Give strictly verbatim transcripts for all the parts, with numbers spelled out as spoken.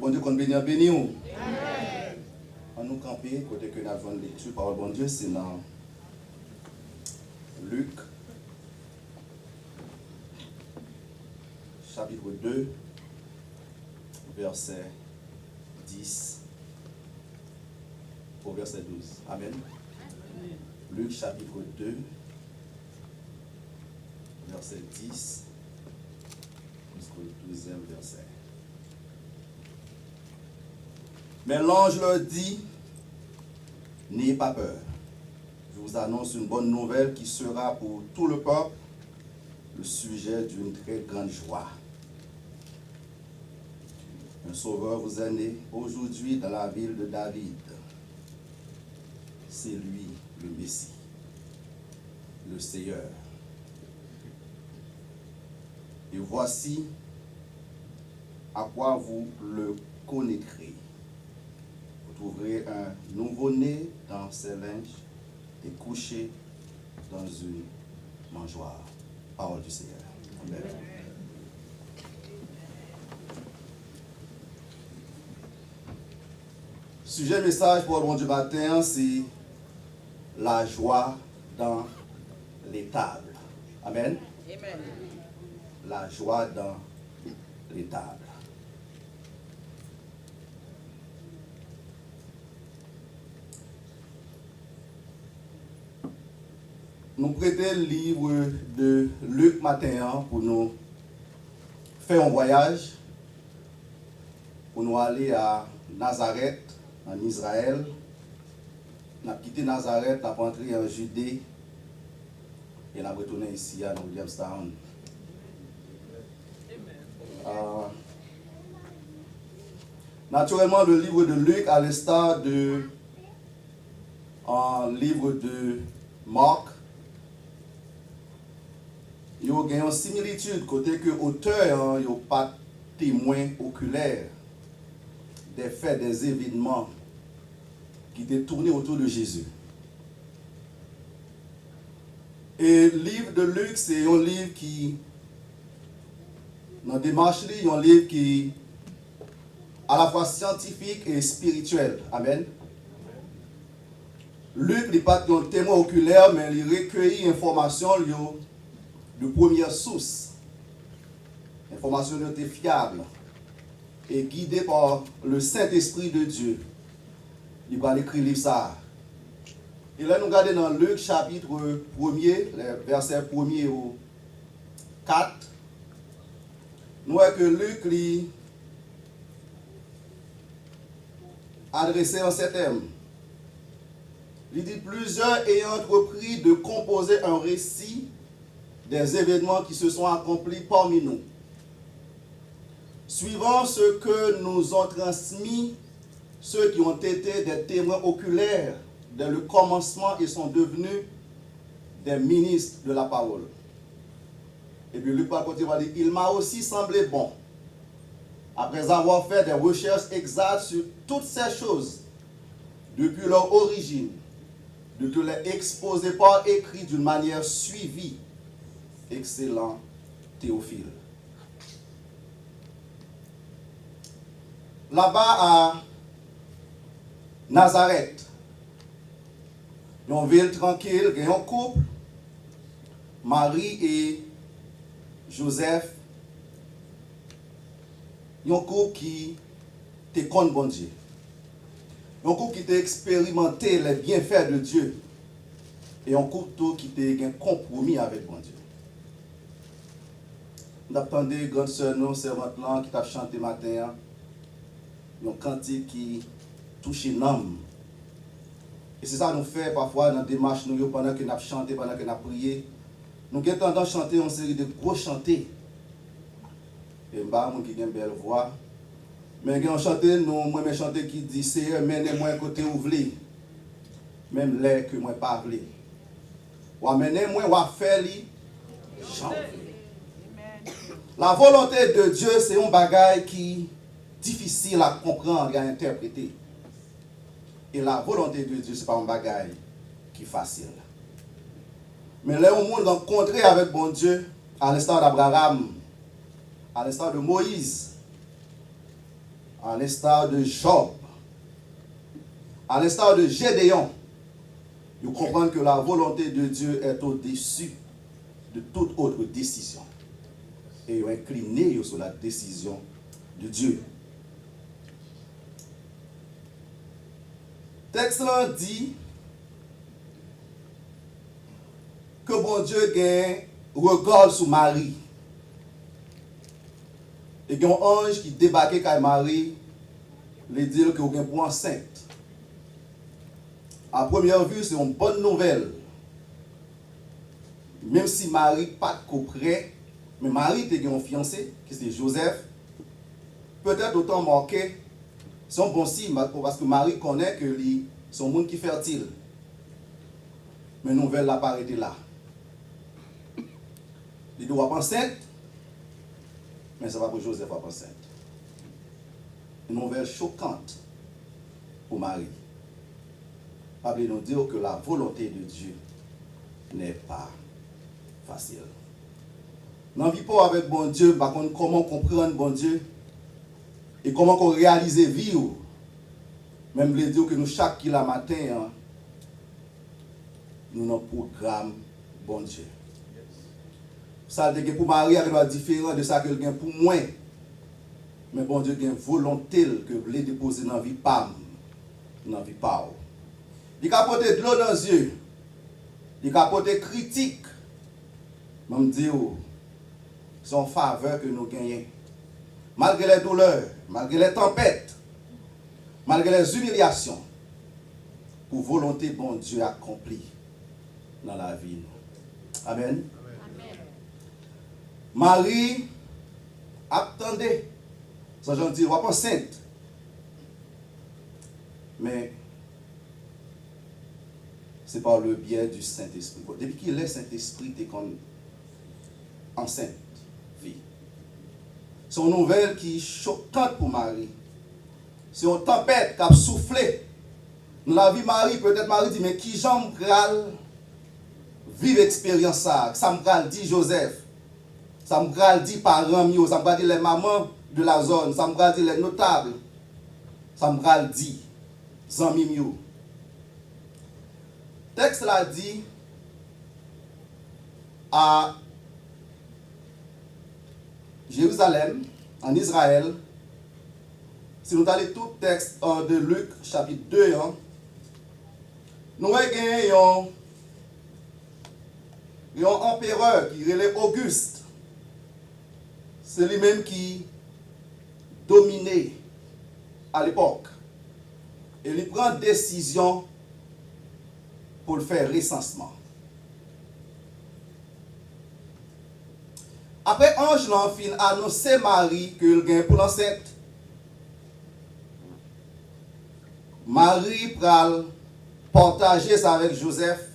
Bondye konn beni an beni w. Ann nou kanpe kote ke n ap jwenn lekti pawòl Bondye, se nan Lik, chapit de, vèsè dis o vèsè douz. Amèn. Lik, chapit de, vèsè dis, jisko douzyèm vèsè. Mais l'ange leur dit, n'ayez pas peur. Je vous annonce une bonne nouvelle qui sera pour tout le peuple, le sujet d'une très grande joie. Un sauveur vous est né aujourd'hui dans la ville de David. C'est lui le Messie, le Seigneur. Et voici à quoi vous le connaîtrez. Vous trouverez un nouveau-né dans ses linges et couché dans une mangeoire. Parole du Seigneur. Amen. Sijè mesaj pou Bondye maten an se la joie dans l'étable. Amen. Amen. La joie dans l'étable. Nou prete liv de Lik maten an pou nou fè yon vwayaj, pou nou ale a Nazarèt, an Izrayèl. N ap kite Nazarèt, n ap antre an Jide, e n ap retounen isi a nan Williamstown. Ah, naturellement, le livre de Luc, à l'instar de, euh, livre de Marc, yo gen yon similitid kote ke otè an yo pa t temwen okilè des faits, des événements ki te tourner autour de Jésus. E liv de Lik se yon liv ki, nan demach li, yon liv ki alafwa syantifik e espirityèl. Amèn. Lik, li pa t yon temwen okilè, men li rekeyi enfòmasyon l yo de premyè sous. Enfòmasyon l yo te fyab e gide pa le Saint-Esprit de Dieu. Li pral ekri liv sa a. E lè nou gade nan Lik chapit premye, lè vèsè premye o kat, nou wè ke Lik li adrese an sèten. Li di, plusieurs ayant entrepris de composer un récit des événements qui se sont accomplis parmi nous, suivant ce que nous ont transmis ceux qui ont été des témoins oculaires dès le commencement et sont devenus des ministres de la parole. Epi Lik pral kontinye, pral di, il m'a aussi semblé bon, après avoir fait des recherches exactes sur toutes ces choses depuis leur origine, de te les exposer par écrit d'une manière suivie, excellent Théophile. Laba a Nazarèt, yon vil trankil, gen yon koup, Mari e Jozèf, yon koup ki te konn Bondye, yon koup ki te eksperimante les bienfaits de Dieu, e yon koup tou ki te gen konpwomi avèk Bondye. M t ap tande grann sè nou, sèvant lan, ki t ap chante maten an, yon kantik ki touche nanm. E se sa nou fè pafwa nan demach nou yo, pandan ke n ap chante, pandan ke n ap priye. Nou gen tandans chante yon seri de gwo chante. E m pa yon moun ki gen bèl vwa. Men gen yon chante nou, mwen renmen chante ki di, Seyè, mennen mwen kote ou vle, menm lè ke mwen pa vle. W a mennen mwen, w a fè li jan w vle. La volonté de Dieu, se yon bagay ki difisil a konprann e a entèprete. E la volonté de Dieu, se pa yon bagay ki fasil. Men lè yon moun rankontre avèk Bondye, à l'instar d'Abraham, à l'instar de Moïse, À l'instar de Job, à l'instar de Gédéon, yo konprann ke la volonté de Dieu est au-dessus de toute autre décision. E yo enkline yo sou la desizyon de Dye. Tèks lan di ke Bondye gen rega l sou Mari. E gen yon anj ki debake kay Mari, li di l ke w gen pou ansent. A premyè vi, se yon bòn nouvèl. Menm si Mari pa t ko prè, men Mari te gen yon fiyanse, ki se Jozèf. Petèt otan manke, se yon bon siy, ma-, paske Mari konnen ke li se yon moun ki fètil. Men nouvèl la pa rete la. Li di w ap ansent, men se pa pou Jozèf w ap ansent. Nouvèl chokant pou Mari. Pa bliye nou di w ke la volonté de Dieu n'est pas facile. Nan vi pa w avèk Bondye, m pa konn kòman w konprann Bondye e kòman ke w reyalize vi w. Men m vle di w ke nou chak ki la maten an, nou nan pwogram Bondye. Sa l te gen pou Mari a gendwa diferan de sa ke l gen pou mwen. Men Bondye gen volonte l ke l vle depoze nan vi pa m, nan vi pa w. Li ka pote dlo nan zye. Li ka pote kritik. Men m di w, se yon favè ke nou genyen. Malgre lè doulè, malgre lè tanpèt, malgre lè zimilyasyon, pou volonte Bondye akonpli nan lavi nou. Amèn. Amèn. Mari ap tande. San Jan di, w ap ansent. Men, se pa le byen di Sentespri. Bon, depi kilè Sentespri te konn ansent fi? Se yon nouvèl ki chokant pou Mari. Se yon tanpèt k ap soufle nan lavi Mari. Petèt Mari di, men kijan m pral viv eksperyans sa a? Sa m pral di Jozèf? Sa m pral di paran m yo? Sa m pral di les mamans de la zone? Sa m pral di les notables? Sa m pral di zanmi m yo? Tèks la di, a Jerizalèm, an Izrayèl, si nou ta li tout tèks, euh, de Lik, chapit de an, nou wè gen yon, yon anperè ki rele Ogis. Se li menm ki domine alepòk. E li pran desizyon pou l fè resansman. Apre anj lan fin anonse Mari ke l gen pou l ansent, Mari pral pataje sa avèk Jozèf.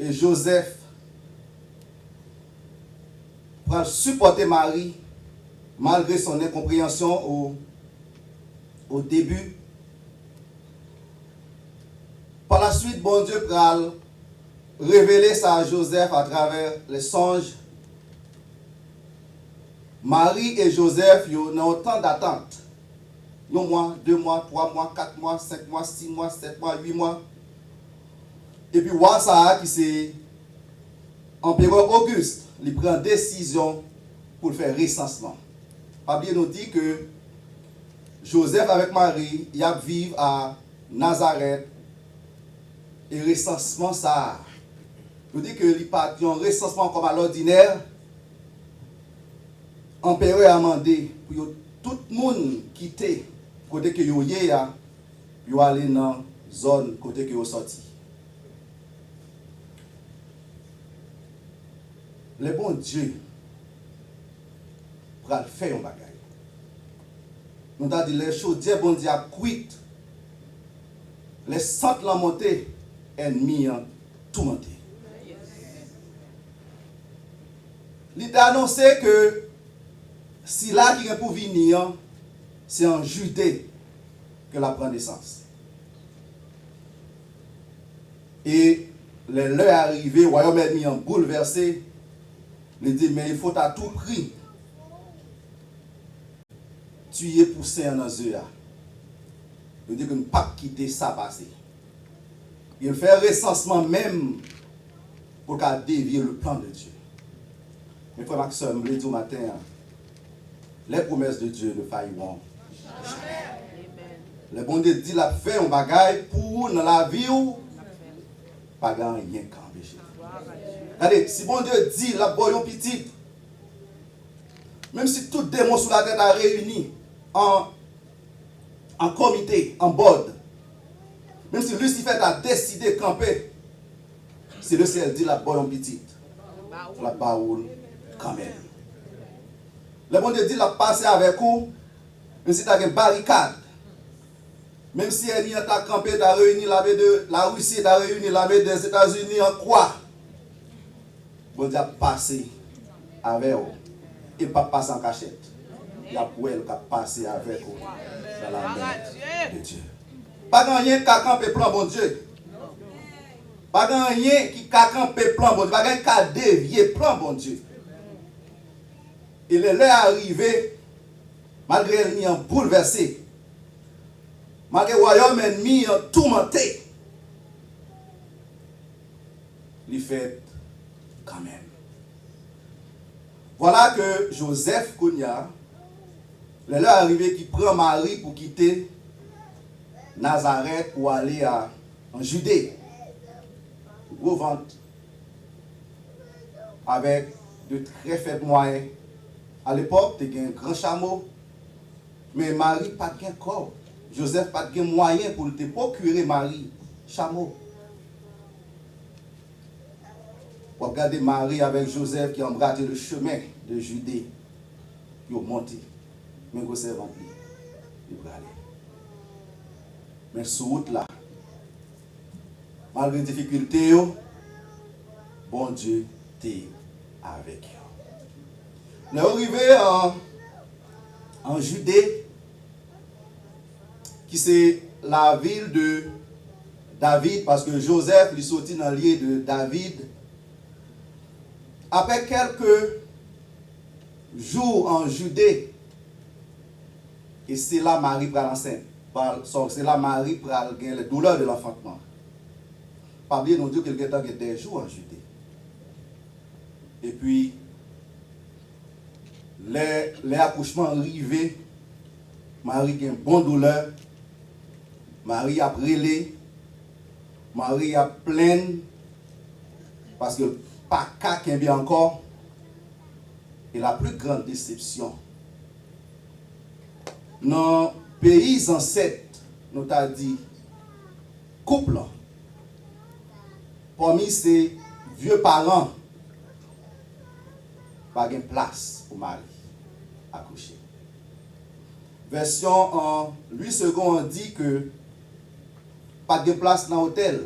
E Jozèf pral sipòte Mari malgre son enkonpreyansyon o, o debi. Pa la swit, Bondye pral revele sa a Jozèf atravè lè sonj. Mari e Jozèf yo nan yon tan datant. Yon mwa, de mwa, twa mwa, kat mwa, senk mwa, sis mwa, sèt mwa, uit mwa. Epi wa sa a ki se Anperè Ogis, li pran desizyon pou l fè resansman. Pa bliye nou di ke Jozèf avèk Mari, y ap viv a Nazarèt, e resansman sa a, nou di ke li pa t yon resansman kòm alòdinè. Anperè a mande pou yo tout moun kite kote ke yo ye a, yo ale nan zòn kote ke yo sòti. Lè Bondye pral fè yon bagay, nou ta di lè chodyè Bondye ap kwit, lè sant lan monte, ènmi an toumante. Li te anonse ke sila ki gen pou vini an, se an Jide ke l ap pran nesans. E lè lè a rive, wayòm ènmi an boulvèse, li di, men il faut à tout prix tiye pousen an nan ze a. Yo di ke n p ap kite sa pase. Yo fè resansman menm pou l ka devye le plan de Dieu. Men frè m ak sè m, m vle di w maten an, les promesses de Dieu ne failleront jamais. Lè Bondye di l ap fè yon bagay pou ou nan lavi w, pa gen anyen k ka anpeche l. Gade, si Bondye di l ap ba w yon pitit, menm si tout demon sou latè ta reyini an, an komite, an bòd, menm si Lisifè ta deside kanpe, si Lesyèl di l ap ba w yon pitit, l ap ba ou l kanmenm. Lè Bondye di l ap pase avèk ou, menm si ta gen barikad, menm si ènmi an ta kanpe, ta reyini lame de Larisi, ta reyini lame de Etazini an kwa, Bondye ap pase avè w. E l p ap pase an kachèt. Y ap wè l k ap pase avèk ou dans la main de Dieu. Pa gen anyen k ka kanpe plan Bondye. Pa gen anyen ki ka kanpe plan Bondye. Pa gen anyen k ka devye plan Bondye. E lè lè a rive, malgre ènmi an boulvèse, malgre wayòm ènmi an toumante, li fèt kanmenm. Vwala ke Jozèf, kounye a, lè lè a rive ki pran Mari pou kite Nazarèt pou ale a, an Jide, gwo vant, avèk de trè fèb mwayen. Alepòk, te gen gran chamo, men Mari pa t gen kòb. Jozèf pa t gen mwayen pou l te pwokire Mari chamo. W ap gade Mari avèk Jozèf ki anbrate le chemen de Jide. Yo monte. Men gwosè vant li. Li prale. Men sou wout la, malgre difikilte yo, Bondye te avèk yo. Lè yo rive an, an Jide, ki se la ville de David, paske Jozèf, li soti nan lieu de David. Apre kèlke jou an Jide, e se la Mari pral ansent. Pral, so, se la Mari pral gen les douleurs de l'enfantement. Pa bliye, nou di ke l gentan gen dèz jou an Jide. Epi, lè, lè akouchman an rive, Mari gen bon doulè, Mari ap rele, Mari ap plenn, paske l pa ka kenbe ankò. E la plus grande déception, nan peyi zansèt, nou ta di, koup lan, pami se vye paran, pa gen plas pou Mari akouche. Vèsyon an Louis Segond an di ke pa t gen plas nan otèl.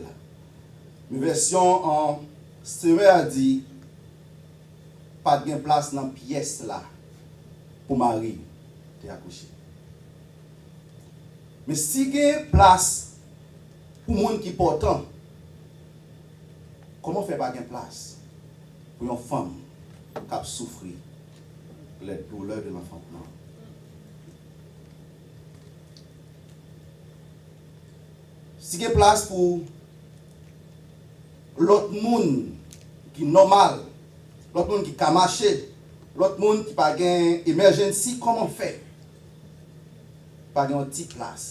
Men vèsyon an Semè a di pa t gen plas nan pyès la pou Mari te akouche. Men si gen plas pou moun ki pòtan, kòman fè pa gen plas pou yon fanm k ap soufri les douleurs de l'enfantement? Si gen plas pou lòt moun ki nòmal, lòt moun ki ka mache, lòt moun ki pa gen emergency, kòman fè pa gen yon ti plas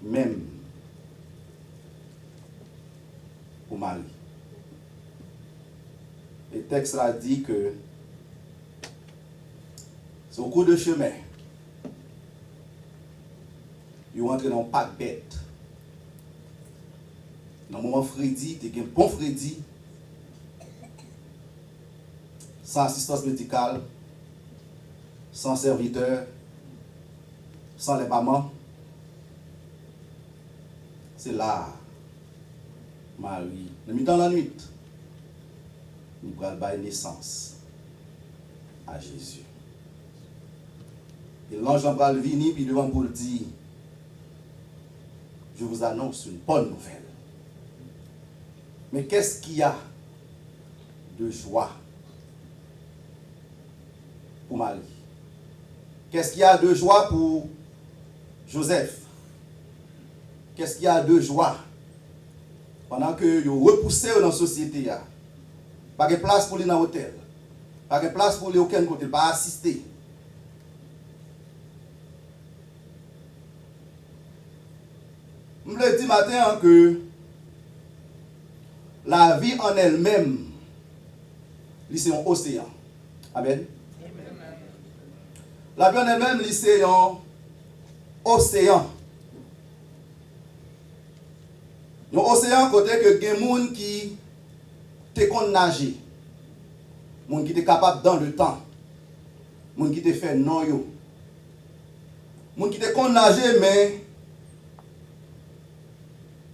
menm pou Mari? E tèks la di ke se o kou de chemen, yo antre nan yon pak bèt. Nan moman fredi, te gen bon fredi, san asistans medikal, san sèvitè, san lè maman. Se la a, Mari, nan mitan lannwit, li pral bay nesans a Jezi. E lanj lan pral vini pi devan pou l di, Je vous annonce une bonne nouvelle. Mais qu'est-ce qu'il y a de joie pour Marie? Qu'est-ce qu'il y a de joie pour Joseph? Qu'est-ce qu'il y a de joie? Pandan ke yo repouse yo nan sosyete a, pa gen plas pou li nan otèl, pa gen plas pou li okenn kote, li pa asiste. M vle di maten an ke lavi an èl menm, li se yon oseyan. Amèn. Lavi an èl menm, li se yon oseyan. Yon oseyan kote ke gen moun ki te konn naje, moun ki te kapab dans le temps, moun ki te fè non yo, moun ki te konn naje, men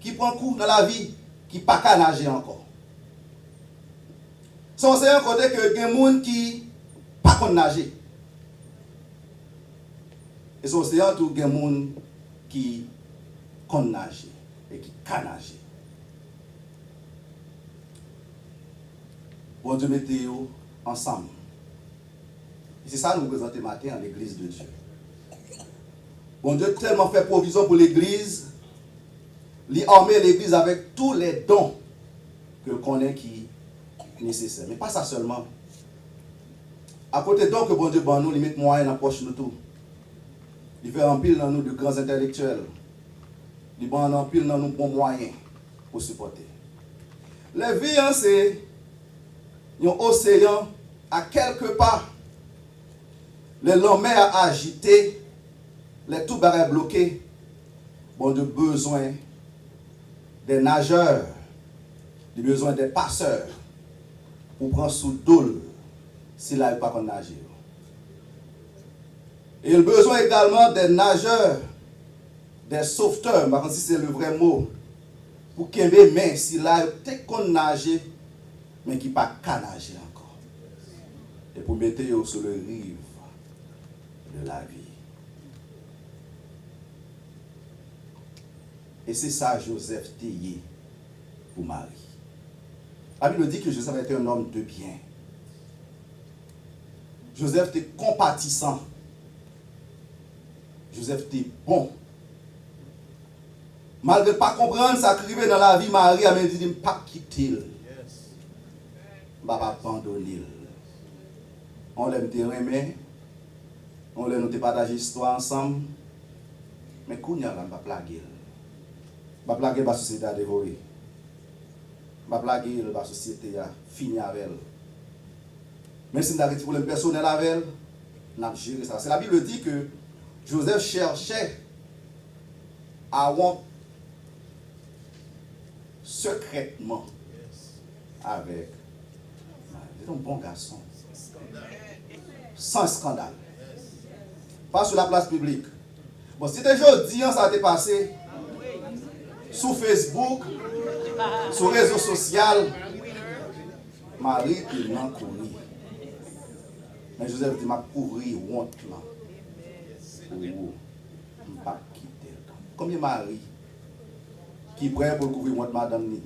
ki pran kou nan lavi, ki pa ka naje ankò. Se yon oseyan kote ke gen moun ki pa konn naje. E se yon oseyan tou gen moun ki konn naje e ki ka naje. Bondye mete yo ansanm. E se sa nou reprezante maten an, legliz de Dye. Bondye tèlman fè pwovizyon pou legliz, li ame legliz avèk tou lè don ke l konnen ki nesesè. Men pa sa sèlman. Akote don ke Bondye ban nou, li met mwayen nan pòch nou tou. Li fè anpil nan nou de gran entèlektyèl. Li ban anpil nan nou bon mwayen pou sipòte. Levi an se yon oseyan a kèlke pa. Lè lanmè a ajite, lè tout bagay bloke, Bondye bezwen de najè, li bezwen de pasè pou pran sou do l sila yo pa konn naje yo. E l bezwen egalman de najè, de sovtè, m pa konn si se le vrè mo, pou kenbe men sila yo te konn naje, men ki pa ka naje ankò. E pou mete yo sou le rive de la vie. E se sa Joseph te ye pou Mari. La Bible dit que Joseph était un homme de bien. Joseph te konpatisan. Joseph te bon. Malgre l pa konprann sa k rive nan lavi Mari a, men li di, "M p ap kite l. M p ap abandone l." Yon lè m te renmen, yon lè nou te pataje istwa ansanm, men kounye a la, m p ap lage l. M p ap lage l ba sosyete a devore. M p ap lage l ba sosyete a fini avè l. Menm si m ta gen ti pwoblèm pèsonèl avè l, n ap jere sa. Paske la Bible di ke Joseph chèche a wont sekrètman avèk Mari. Se yon bon gason. San eskandal. Pa sou laplas piblik. Bon, si te jodi an sa te pase, sou Facebook, sou rezo sosyal, Mari te nan kouri. Men Joseph di, "M ap kouvri wont lan pou ou. M p ap kite l." Konbyen mari ki prè pou l kouvri wont madanm li?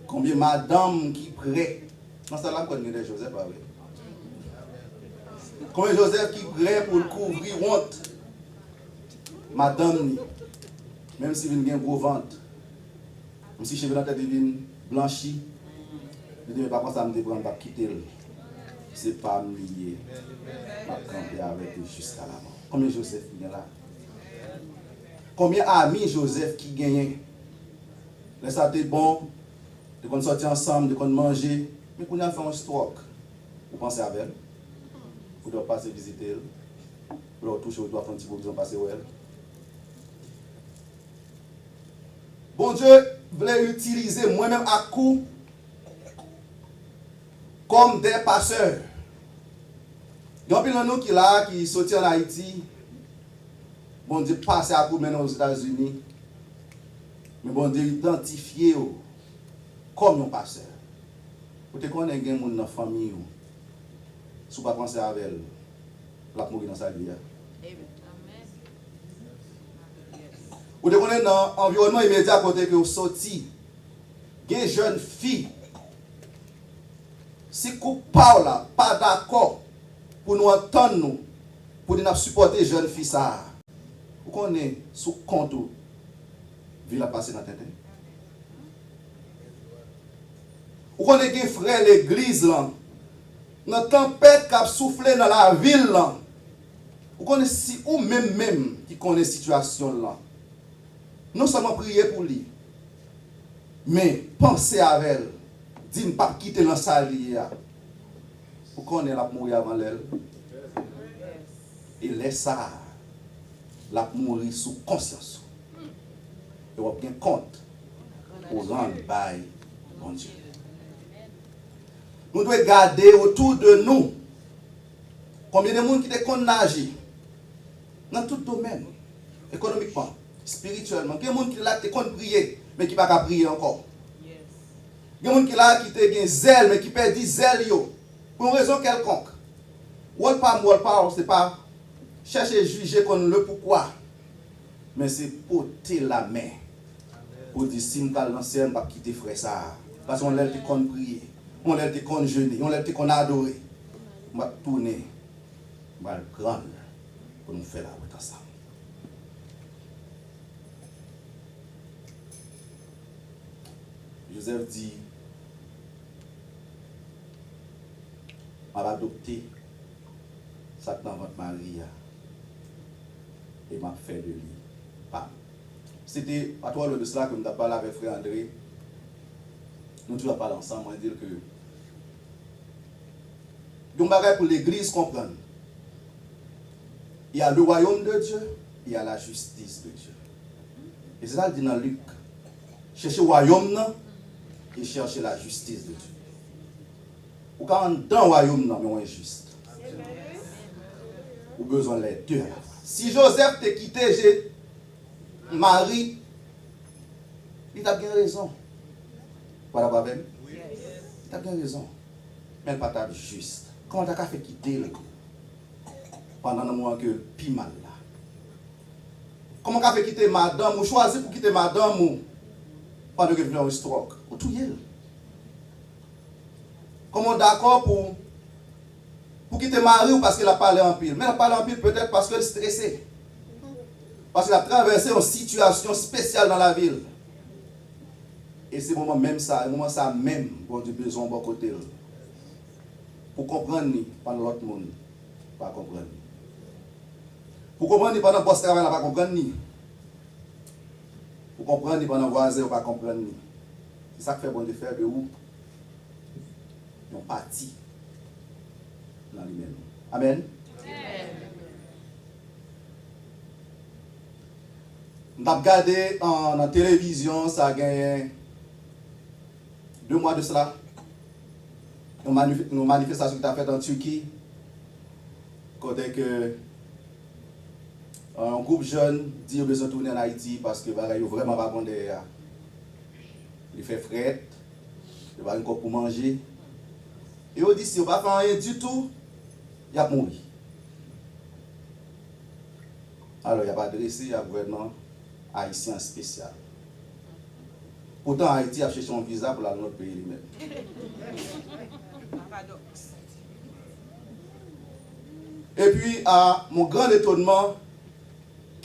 Konbyen madanm ki prè? Nan sal la, m kwè n gen de Joseph, pa vre? Konbyen Joseph ki prè pou l kouvri wont madanm li? Menm si vin gen gwo vant, menm si cheve nan tèt li vin blanchi, li di, "Men pa konsa m te pran l, m p ap kite l. Se pa m li ye. M ap kanpe avèk li jiska lamò." Konbyen Joseph ki gen la? Konbyen ami Joseph ki genyen? Lè sa te bon, te konn sòti ansanm, te konn manje, men kounye a l fè yon stròk. Ou panse avè l? Ou dwe pase vizite l? Lè w touche, ou dwe fè yon ti pwovizyon pase wè l? Bondye vle itilize mwen menm ak ou kòm de pasè. Gen anpil nan nou ki la, ki soti ann Ayiti, Bondye pase ak ou, mennen w Ozetazini, men Bondye idantifye w kòm yon pasè. Ou te konnen gen moun nan fanmi w, si w pa panse avè l, l ap mouri nan sa l ye a. Ou te konnen nan anviwònman imedya kote ke w soti, gen jèn fi, si koup pa w la pa dakò pou nou antann nou, pou di n ap sipòte jèn fi sa a. Ou konnen sou kont ou vi l ap pase nan tenten. Ou konnen gen frè legliz lan nan tanpèt k ap soufle nan lavi l lan. Ou konnen si ou menm menm ki konnen sitiyasyon l lan, non sèlman priye pou li, men panse avè l, di n p ap kite l nan sa l ye a. Ou konnen l ap mouri avan lè l. E lè sa a, l ap mouri sou konsyans ou. E w ap gen kont pou rann bay Bondye. Nou dwe gade otou de nou. Konbyen de moun ki te konn naje nan tout domèn, ekonomikman, espirityèlman? Gen moun ki la ki te konn priye, men ki pa ka priye ankò. Gen moun ki la ki te gen zèl, men ki pèdi zèl yo pou yon rezon kèlkonk. Wòl pa m, wòl pa w, se pa chèche jije konn le poukwa, men se pote lamen pou di, si m pral nan syèl, m p ap kite frè sa a. Paske yon lè l te konn priye, yon lè l te konn jene, yon lè l te konn adore. M ap tounen, m pral pran l pou nou fè lawount ansanm. Jozèf di, m ap adopte sa k nan vant Mari a, e m ap fè de li pa m. Se te pa twò lwen de sela ke m t ap pale avèk frè Andre. Nou toujou ap pale ansanm, mwen di l ke gen yon bagay pou legliz konprann. Il y a le royaume de Dieu, il y a la justice de Dieu. E se sa l di nan Lik. Chèche wayòm nan e chèche la justice de Dieu. Ou ka anndan wayòm nan, men w enjis. Ou bezwen lè de a la fwa. Si Jozèf te kite je Mari, li t ap gen rezon. Ou pa dakò avè m? Li t ap gen rezon. Men l pa t ap jis. Kòman w ta ka fè kite l pandan nan moman ke l pi mal la? Kòman w ka fè kite madanm ou, chwazi pou kite madanm ou pandan ke l fè yon stroke? Ou touye l. Kòman w dakò pou, pou kite mari w paske l ap pale anpil? Men l ap pale anpil petèt paske l strese. Paske l ap travèse yon sitiyasyon espesyal nan lavi l. E se moman menm sa, e moman sa menm, Bondye bezwen w bò kote l. Pou konprann li, pandan lòt moun pa konprann li. Pou konprann li, pandan bòs travay la pa konprann li. Pou konprann li, pandan vwazen yo pa konprann li. Se sa k fè Bondye fè de ou yon pati nan li menm. Amèn. M t ap gade an, nan televizyon, sa genyen de mwa de sela, yon manif-, yon manifestasyon ki t ap fèt an Tiki, kote ke, an, yon gwoup jèn di yo bezwen tounen ann Ayiti paske bagay yo vrèman pa bon dèyè a. Li fè frèt, yo pa gen kòb pou manje. E yo di si yo pa fè anyen ditou, y ap mouri. Alò, y ap adrese a gouvènman ayisyen an espesyal. Poutan, Ayiti ap chèche yon viza pou l al nan lòt peyi li menm. Epi, à mon grand étonnement,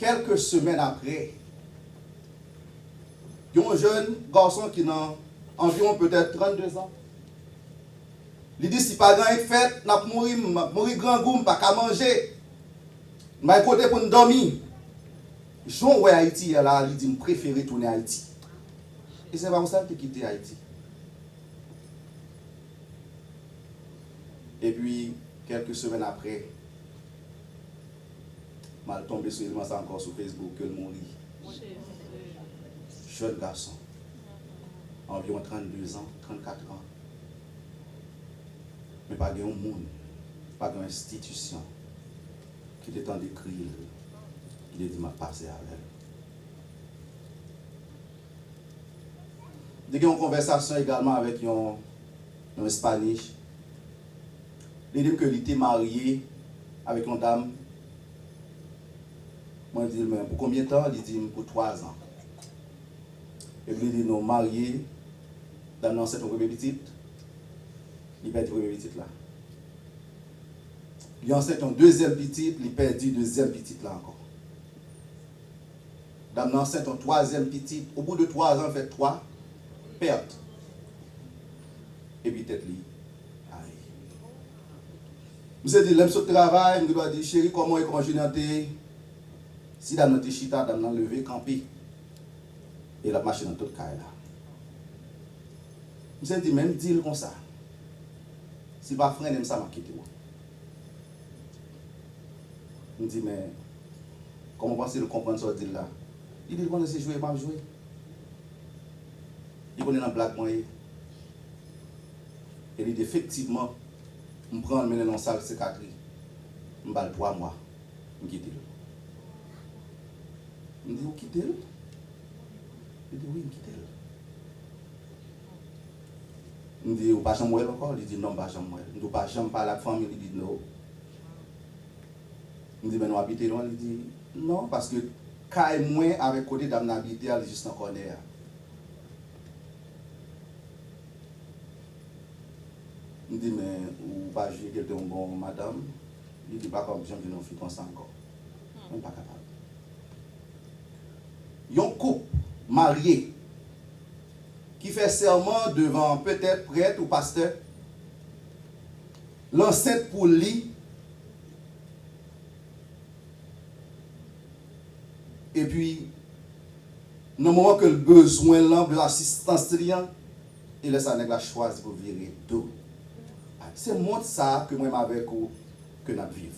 kèlke semèn aprè, yon jèn gason ki nan anviwon petèt trannde zan, li di, si pa gen anyen k fèt, n ap mouri, m ap mouri grangou, m pa ka manje. M pa gen kote pou n dòmi. Jan w wè Ayiti ye la, li di, m prefere tounen Ayiti. E se pa konsa l te kite Ayiti. Epi, kèlke semèn aprè, m al tonbe sou eleman sa ankò sou Facebook, ke l mouri. Jèn gason, anviwon trannde zan, trannkat an. Men pa gen yon moun, pa gen yon enstitisyon ki te tande kri l, ki te di, m ap pase avè l. M te gen yon konvèsasyon egalman avèk yon, yon Espanish. Li di m ke li te marye avèk yon dam. Mwen di l, men pou konbyen tan? Li di m, pou twa zan. Epi li di nou marye, dam nan ansent yon premye pitit, li pèdi premye pitit la. Li ansent yon dezyèm pitit, li pèdi dezyèm pitit la ankò. Dam nan ansent yon twazyèm pitit, au bout de twa zan, l fè twa pèt. Epi tèt li ale. Misye di, lè m sot travay, m gen dwa di, cheri, kòman w ye, kòman jounen an te ye? Si dam nan te chita, dam nan leve, kanpe. E l ap mache nan tout kay la. Misye di, men m di l konsa, si l pa frennen m sa, m ap kite w. M di, men, kòman w panse l konprann sa w di l la? Li di l konnen se jwe m ap jwe. Li konnen nan blag mwen ye. E li di, efektivman, m pran l, mennen l nan yon sal sikatri. M ba l twa mwa. M kite l. M di, ou kite l? Li di, wi, m kite l. M di, ou pa janm wè l ankò? Li di, non, m pa janm wè l. M di, ou pa janm pale ak fanmi? Li di, no. M di, men nou abite lwen? Li di, non, paske kay mwen avèk kote dam nan abite a, li jis nan kònè a. M di, men ou pa jije ke l te yon bon madanm? Li di, pa ka janm vin yon fi konsa ankò. Mwen pa kapab. Yon koup marye ki fè sèman devan petèt prèt ou pastè, l ansent pou li, epi nan moman ke l bezwen l lan, bezwen asistans li an, e lè sa nèg la chwazi pou vire do. Se mond sa a ke mwen menm avèk ou ke n ap viv.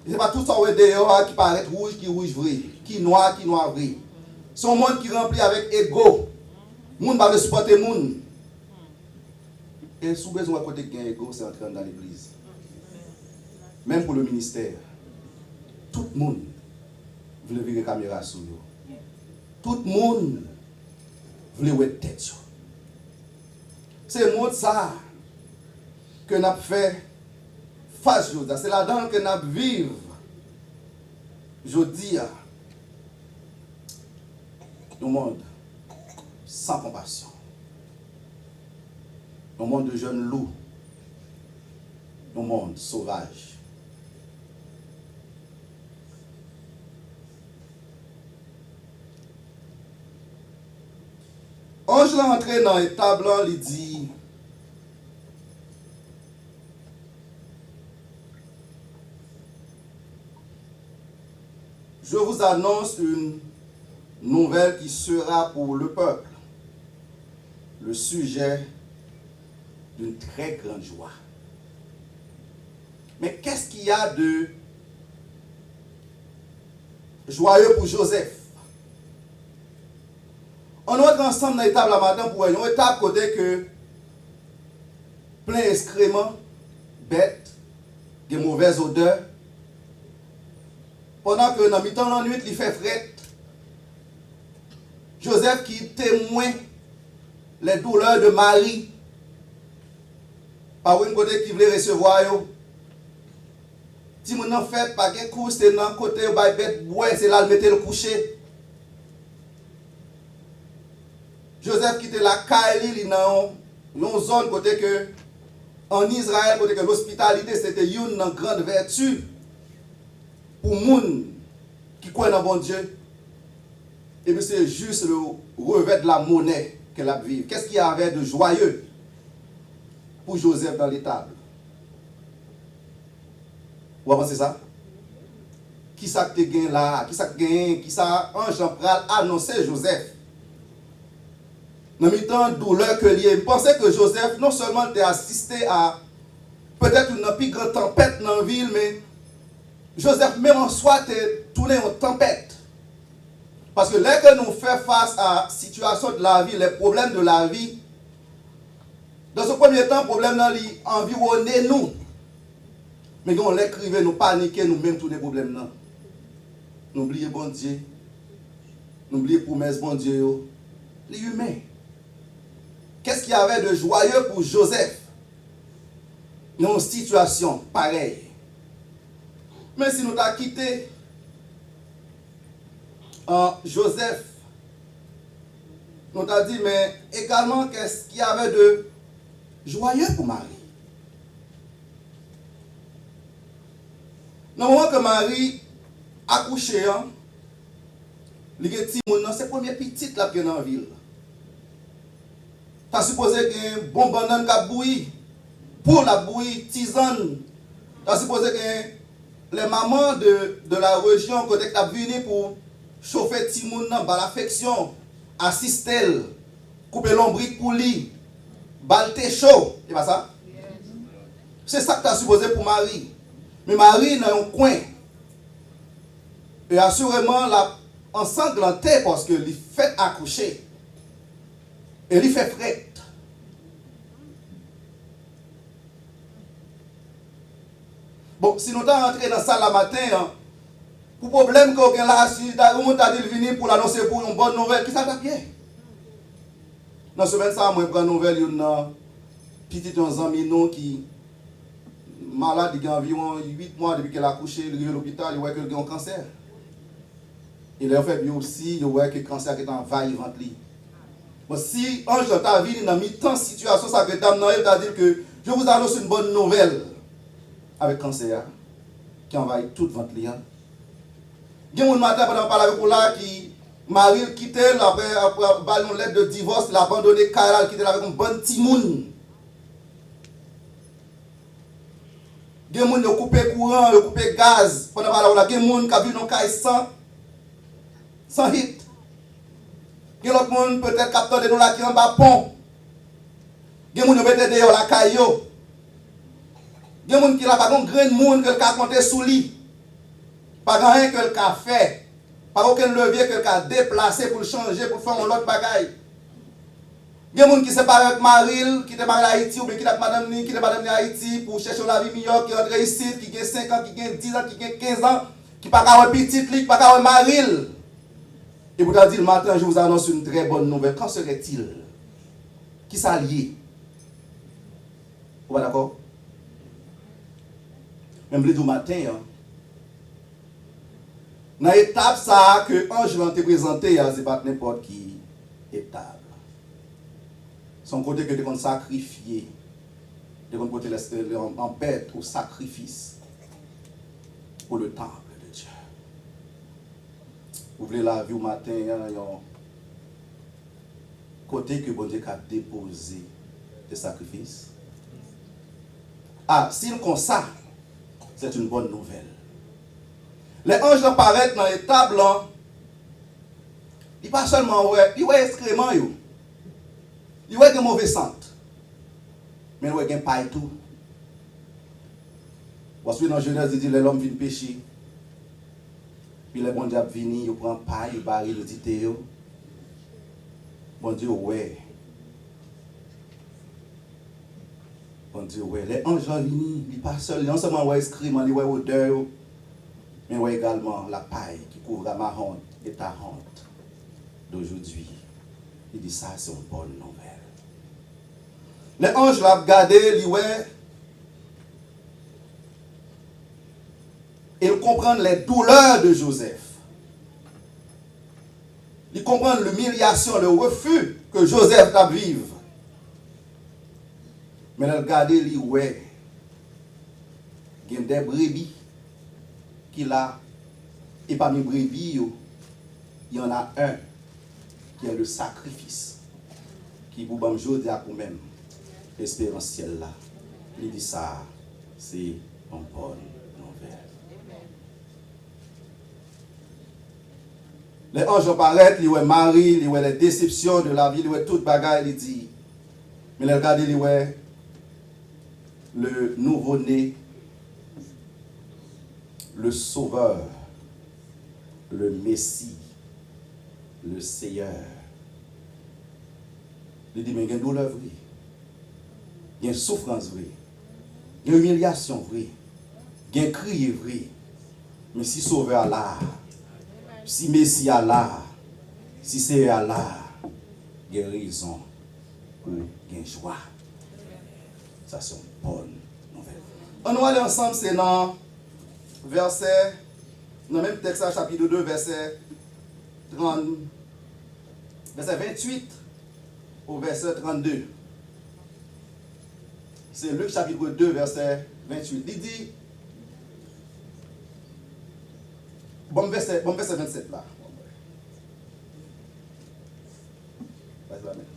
E se pa tout sa w wè deyò a ki parèt wouj, ki wouj vre, ki nwa, ki nwa vre. Se yon mond ki ranpli avèk ego. Moun pa vle sipòte moun. E si w bezwen wè kote k gen ego, se antre anndan legliz. Menm pou le ministè, tout moun vle vire kamera sou yo. Tout moun vle wè tèt yo. Se mond sa a ke n ap fè fas jodi a. Se ladan l ke n ap viv jodi a. Yon mond san konpasyon. Yon mond de jèn lou. Yon mond sovaj. Anj lan antre nan etab lan, li di, Je vous annonce une nouvelle qui sera pour le peuple le sujet d'une très grande joie. Mais qu'est-ce qu'il y a de joyeux pour Joseph? Ann nou antre ansanm nan etab la maten pou wè yon etab kote ke plen eskreman, bèt, gen movèz odè, pandan ke nan mitan lannwit li fè frèt. Jozèf ki temwen les douleurs de Marie. Pa wè yon kote ki vle resevwa yo. Timoun nan fèt, pa gen kouch, se nan kote yo bay bèt bwè, se la l mete l kouche. Jozèf kite lakay li, li nan yon, yon zòn kote ke, ann Izrayèl, kote ke lospitalite se te youn nan grann vèti pou moun ki kwè nan Bondye. Epi se jis le revè de la monè ke l ap viv. Qu'est-ce qu'il y avait de joyeux pour Joseph dans l'étable? Ou pa panse sa? Kisa k te gen la a? Kisa k genyen? Kisa anj lan pral anonse Jozèf? Nan mitan doulè ke l ye, m panse ke Jozèf non sèlman l te asiste a petèt youn nan pi gran tanpèt nan vi l, men Jozèf menm an swa te tounen yon tanpèt. Paske lè ke nou fè fas a situation de la vie, les problèmes de la vie, dans un premier temps, pwoblèm nan li anviwone nou. Men gen yon lè k rive, nou panike, nou menm tounen pwoblèm nan. Nou bliye Bondye. Nou bliye pwomès Bondye yo. Li imen. Qu'est-ce qu'il y avait de joyeux pour Joseph nan yon sitiyasyon parèy? Men si nou ta kite, euh, Joseph, nou ta di, men egalman, qu'est-ce qu'il y avait de joyeux pour Marie? Nan moman ke Mari akouche an, li gen timoun nan, se premye pitit l ap gen nan vi l. Ta sipoze gen bon bannann k ap bouyi, poul ap bouyi, tizann. Ta sipoze gen les mamans de, de la région, kote k t ap vini pou chofe timoun nan, ba l afeksyon, asiste l, koupe lonbrit pou li, ba l te cho. E pa sa? Se sa k ta sipoze pou Mari. Men Mari nan yon kwen. E asireman, l ap ansanglante paske li fèk akouche. E li fè frèt. Bon, si nou ta rantre nan sal la maten an, pou pwoblèm ke w gen la, si ta, yon moun ta di l vini pou l anonse pou yon bòn nouvèl, kisa l t ap ye? Nan semèn sa a, mwen pran nouvèl youn nan pitit yon zanmi nou ki malad, li gen anviwon uit mwa depi ke l akouche, li rive lopital, yo wè ke l gen yon kansè. E lè yo fè byopsi, yo wè ke kansè a gentan anvayi vant li. Bon, si anj lan ta vini nan mitan sitiyasyon sa ke dam nan ye, l ta di l ke, "Je vous annonce une bonne nouvelle." Avèk kansè a, ki anvayi tout vant li an. Gen moun maten, pandan m pale avèk ou la, ki mari l kite l, apre, apre ba l yon lèt de divòs, l abandone kay la, l kite l avèk yon bann timoun. Gen moun yo koupe kouran, yo koupe gaz, pandan m pale avèk ou la, gen moun k ap viv nan kay san, san hit. Gen lòt moun petèt k ap tande nou la ki anba pon. Gen moun yo mete deyò lakay yo. Gen moun ki la pa gen yon grenn moun ke l ka konte sou li. Pa gen anyen ke l ka fè. Pa gen okenn levye ke l ka deplase pou l chanje, pou l fè yon lòt bagay. Gen moun ki separe avèk mari l, kite mari l Ayiti, oubyen kite ak madanm li, kite madanm li Ayiti pou chèche yon lavi miyò, ki rantre isit, ki gen senk an, ki gen diz an, ki gen kenz an, ki pa ka wè pitit li, ki pa ka wè mari l. E pou ta di l, "Matin, je vous annonce une très bonne nouvelle." Qu'en serait-il? Kisa l ye? Ou pa dakò? Men m vle di w maten an, nan etap sa a ke anj lan te prezante a, se pa t nenpòt ki etap. Se yon kote ke te konn sakrifye, te konn pote lè, lè, an, an bèt ou sakrifis pour le temple de Dieu. Ou vle lavi w maten an, yon kote ke Bondye ka depoze de sakrifis? A, si l konsa, c'est une bonne nouvelle. Lè anj lan parèt nan etab lan, li pa sèlman wè, li wè eskreman yo. Li wè gen move sant. Men l wè gen pay tou. Paske nan Jenèz, li di, lè lòm vin peche, pi lè Bondye ap vini, yo pran pay, yo bare nidite yo. Bondye wè. Bondye wè. Lè anj lan vini, li pa sèl, li non sèlman wè eskreman, li wè odè yo, men wè egalman la paille qui couvre ma honte et ta honte d'aujourd'hui. Li di, sa se yon bòn nouvèl. Lè anj la ap gade, li wè, e l konprann les douleurs de Joseph. Li konprann l'humiliation, le refus ke Joseph t ap viv. Men lè l gade, li wè gen de brebi ki la, e pami brebi yo, il y en a un qui est le sacrifice, ki pou ban m jodi a pou menm esperans syèl la. Li di sa, se yon bòn nouvèl. Lè anj lan parèt, li wè Mari, li wè les déceptions de la vie, li wè tout bagay, li di, men lè l gade, li wè le nouveau-né, le Sauveur, le Messie, le Seigneur. Li di, men gen doulè vre. Gen soufrans vre. Gen imilyasyon vre. Gen kriye vre. Men si Sovè a la, si Mesi a la, si Seyè a la, gen rezon pou gen jwa. Sa se yon bòn nouvèl. Ann nou ale ansanm, se nan vèsè, nan menm tèks la, chapit de, vèsè trant, vèsè venntuit o vèsè trannde. Se Lik chapit de, vèsè venntuit. Li di, Bon, vèsè, bon, vèsè vennsèt la.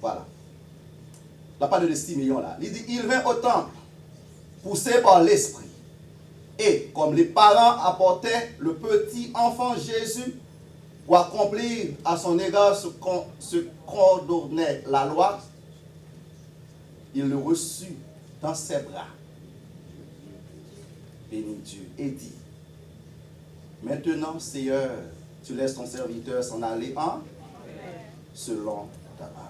Vwala. L ap pale de Simeyon la. Li di, il vint au temple, poussé par l'Esprit. Et comme les parents apportaient le petit enfant Jésus pour accomplir à son égard ce qu'on, ce qu'ordonnait la loi, il le reçut dans ses bras, bénit Dieu et dit, maintenant, Seigneur, tu laisses ton serviteur s'en aller en selon ta parole.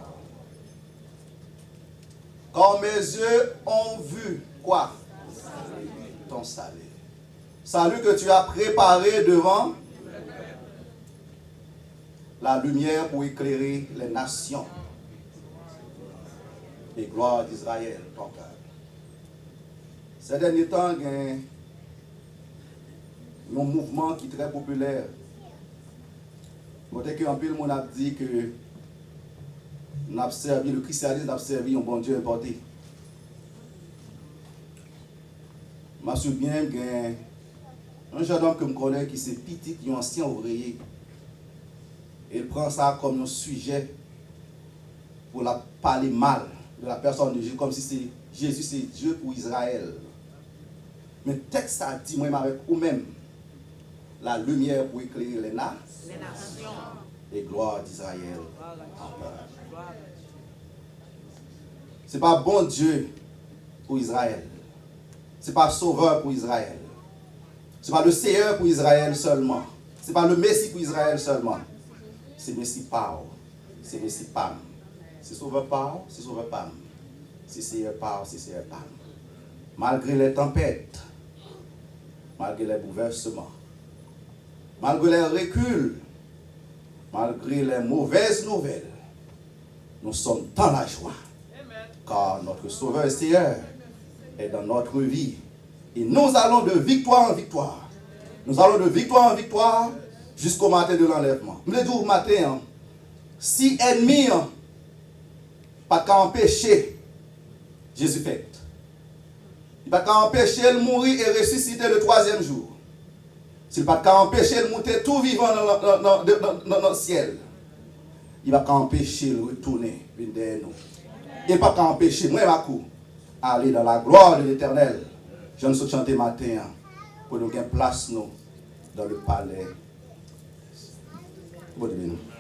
Car mes yeux ont vu quoi? Ton salut. Salut que tu as préparé devant la lumière pour éclairer les nations. Et gloire d'Israël, ton peuple. Sè dènye tan, gen yon mouvman ki trè popilè, kote ke anpil moun ap di ke n ap sèvi, le christianisme, n ap sèvi yon Bondye enpòte. M ap swiv byen, gen yon jennonm ke m konnen ki se pitit yon ansyen ouvreye. E l pran sa kòm yon sijè pou l ap pale mal de la personne de Jésus, kòmsi se Jezi se Dye pou Izrayèl. Men tèks sa di mwen avèk ou menm, la lumière pour éclairer les na- Les nations. Et gloire d'Israël. Amen. Se pa Bondye pou Izrayèl. Se pa Sovè pou Izrayèl. Se pa le Seyè pou Izrayèl sèlman. Se pa le Mesi pou Izrayèl sèlman. Se Mesi pa w. Se Mesi pa m. Se Sovè pa w. Se Sovè pa m. Se Seyè pa w. Se Seyè pa m. Malgre les tempêtes, malgre les bouleversements, malgré les reculs, malgré les mauvaises nouvelles, nous sommes dans la joie. Car notre Sauveur et Seigneur est dans notre vie. Et nous allons de victoire en victoire. Nous allons de victoire en victoire jusqu'au matin de l'enlèvement. M vle di w maten an, si ènmi an pa t ka anpeche Jezi fèt, li pa t ka anpeche l mouri e resisite le twazyèm jou. Si l pa t ka anpeche l moute tou vivan nan, nan, nan, nan, nan, nan, nan syèl, li pa t ka anpeche l retounen vin dèyè nou. E l pa t ka anpeche mwen ak ou aller dans la gloire de l'Éternel. Jan n sot chante maten an, pou nou gen plas nou dans le palais. Bondye beni nou.